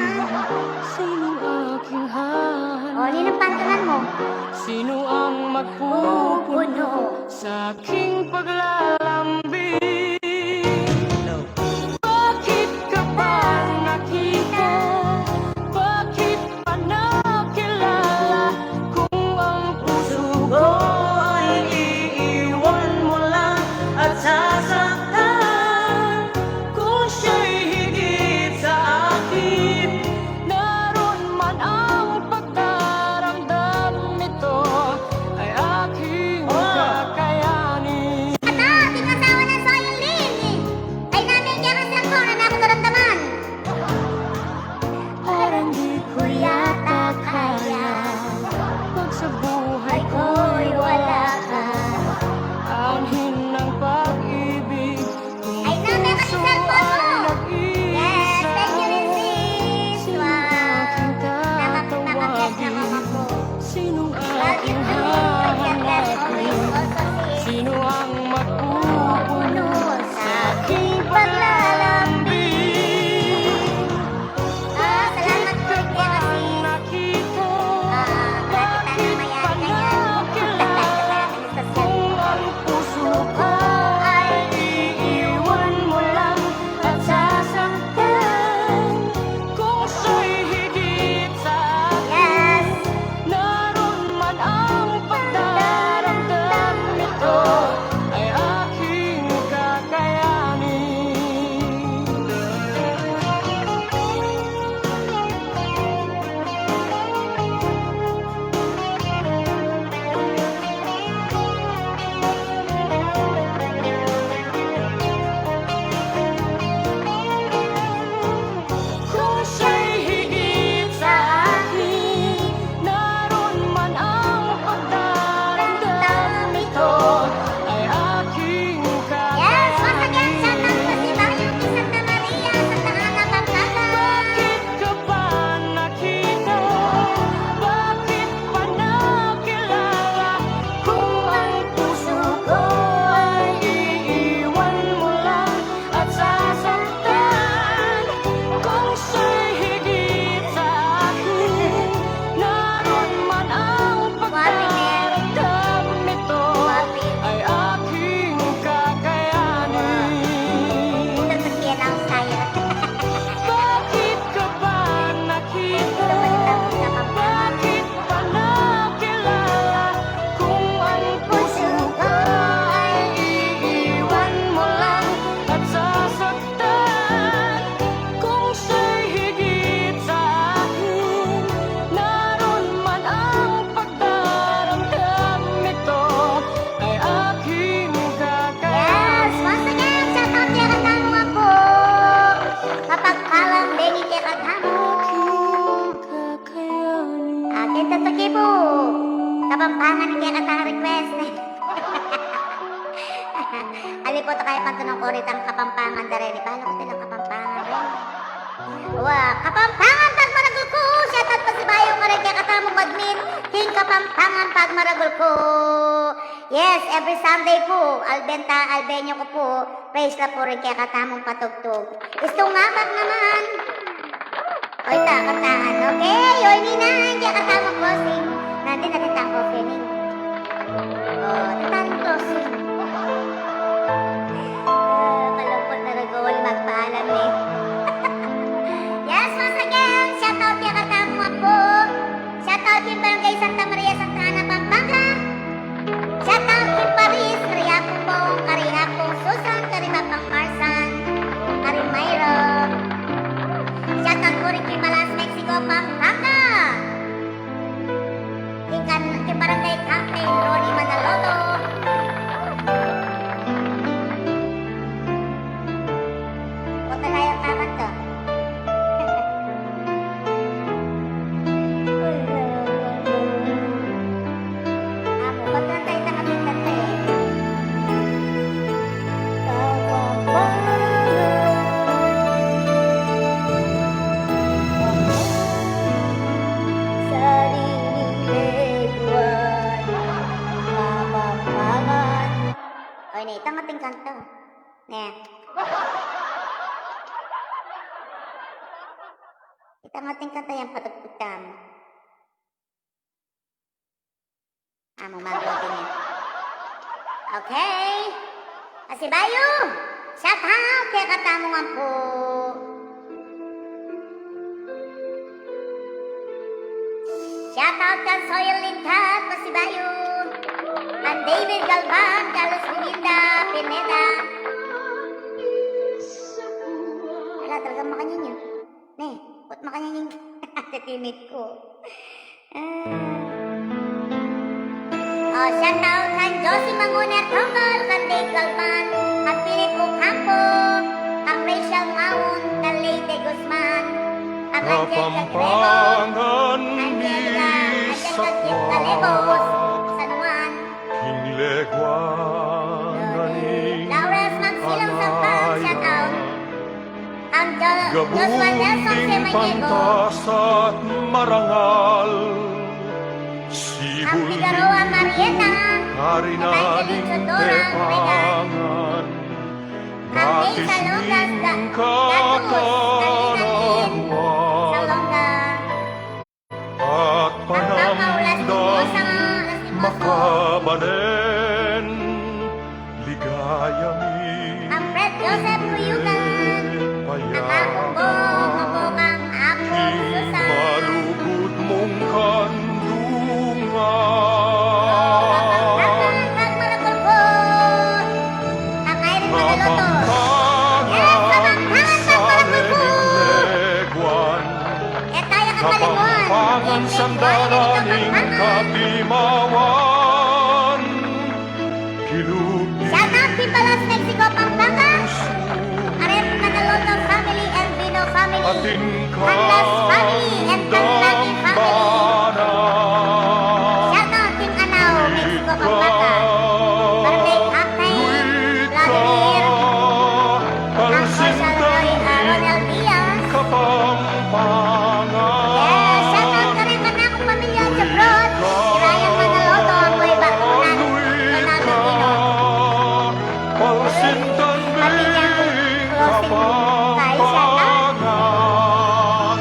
Sinong aking hahanapin? O, ninong pantanan mu? Sino ang magpupuno sa aking paglalambing? Bakit ka pa nakita? Bakit pa nakilala? Kung ang puso ko ay iiwan mo lang at sasaktan, kung siya'y higit sa akin, naroon man ang pagdaramdam, ito ay aking kakayanin. Ata, ating asawa ng Soyang Lin, e. Ay, namin kaya kasi ako, na ako naramdaman. Parang di ko yata kaya. Pag sa buhay ko'y wala ka. Anhin ng pag-ibig. Ay, namin kasi cellphone mo. Yes, thank you, Mrs. Wow. Nakap-, nakapyas na ka, Mapo. Sinong aking hahanapin? Sino ang magpupuno sa aking paglalambing? Ah, salamat po, Kuya, kasi, ah, dati tayo mayari, kaya kung ang puso ko ay iiwan mo lang at sasaktan, kung siya'y higit sa akin, naroon man ang pagdaramdam, ito ay aking kakayanin. Kung siya'y higit sa akin, naroon man ang pagdaramdam, ito ay aking kakayanin. Yes, once again, shout out po si Mario P. Santa Maria, Santa Ana, Pampanga. Bakit ka pa nakita? Bakit pa nakilala? Kung ang puso ko ay iiwan mo lang at sasaktan, kung siya'y higit sa akin, naroon man ang pagdaramdam, ito ay aking kakayanin. Bakit ka pa nakita? Bakit pa nakilala? Kung ang puso ko ay iiwan mo lang at sasaktan, kung siya'y higit sa akin, naroon man ang pagdaramdam, ito ay aking kakayanin. Yes, once again, shout out kekatamu, Apo. Mapagpalang beni kekatamu. Akin tutuki po. Kapampangan kekatang request. Ali po, ta kaya pang tunang koritang Kapampangan da reni. Bala ku tilang Kapampangan. Wa, Kapampangan Pagmaragul Ku, shout out pasibayu kareng kekatamung admin king Kapampangan Pagmaragul Ku. Yes, every Sunday pu, albenta, albenyo ku pu, praise la pu reng kekatamung patugtug. Istung Abak naman. O, ita, kantahan. Okay, o, ini na, kekatamung closing. Nandin na rin ang opening. O, ita ang closing. Ah, malungkot na ragul magpaalam e. Yes, once again, shout out kekatamu apu. Shout out king Barangay Santa Maria, Santa Ana, Pampanga. Shout out king Paris, kari Apung Bong, kari Apung Susan, kari Papang Marsan, kari Myro. Shout out pu rin king Malas, Mexico, Pampanga. King kan-, king Barangay Captain Ronnie Manaloto. Punta tayo, tamat to. Amu, ba't na tayo nakapintat na e? Kapampangan. Sariling leguan. Kapampangan. O, ini, itang ating kanta. Ne. Itang ating kanta yang patugtug tamu. Amu, mabuti na. Okay. Pasibayu. Shout out kekatamu ngan pu. Shout out kan Soyel Lintat, pasibayu. Kan David Galvan, Carlos Biminda, Pineda. Ala, talagang makanyan yun. Ne, ba't makanyan yung teammate ku? Ah. O, shout out kan Josie Manguner Tongol, kan Dave Galvan, kan Philip Ocampo, kan Rachel Maun, kan Leyte Guzman, kan Angelica Grego, Angelica, Angelica Galebos, San Juan. Lawrence Magsilong Sampan, shout out. Ang Jo-, Joshua Nelson Samaniego. Ang Figueroa Marieta, Evangeline Chodora Regan, ang May Salonga Ga-, Gatus, Salonga. At panamdam makabanen, ligaya mi. Ang Fred Joseph Cuyugan, ang Apung Bong, Apung Susan. Malugud mung kandungan. Ang Kapampangan Pagmaragul Ku. Ang Irene Manaloto. Yes, Kapampangan Pagmaragul Ku. Kapampangan sandalan ning katimawan. Shout out Pipalos, Mexico, Pampanga. Arem Manaloto family and Vino family. Canlas family and Canlani family. Shout out King Anao, Mexico, Pampanga. Barangay Captain Vladimir. Ang Marshal Roy, ah, Ronel Diaz. Kapampangan. Yes, shout out ka rin, kanakung pamilya sa abroad. Ryan Manaloto, Boy Bakunan, Ronaldo Pino. Pati niyang closing tayo, shout out.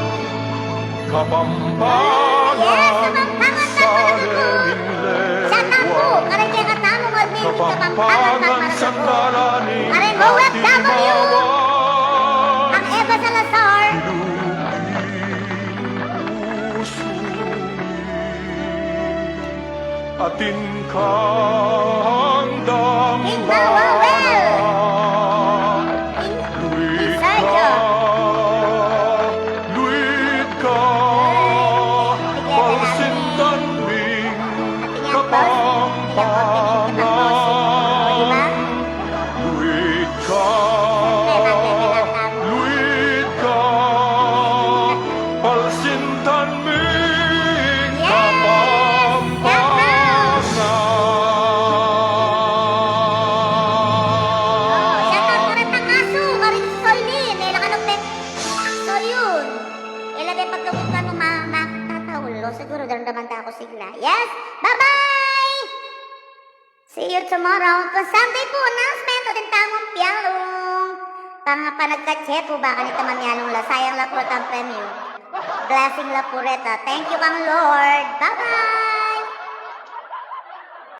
Kapampangan. Yes, Kapampangan, Kapampangan. Shout out pu kareng kekatamung admin, Kapampangan, Kapampangan, Kapampangan. Kareng O F W, ang Eva Salazar. Atin kang damdaman. King Mawawel. King, King Sergio. Luid ka, palsindan ming Kapampangan. Luid ka, luid ka, palsindan ming Kapampangan. Daramdaman da ku sigla. Yes! Bye-bye! See you tomorrow. Kung Sunday pu, announcement, o din tamung pialung. Pang panagkatse pu, baka nita mamialung la, sayang la pu retang premyu. Blessing la pu reta. Thank you kang Lord. Bye-bye!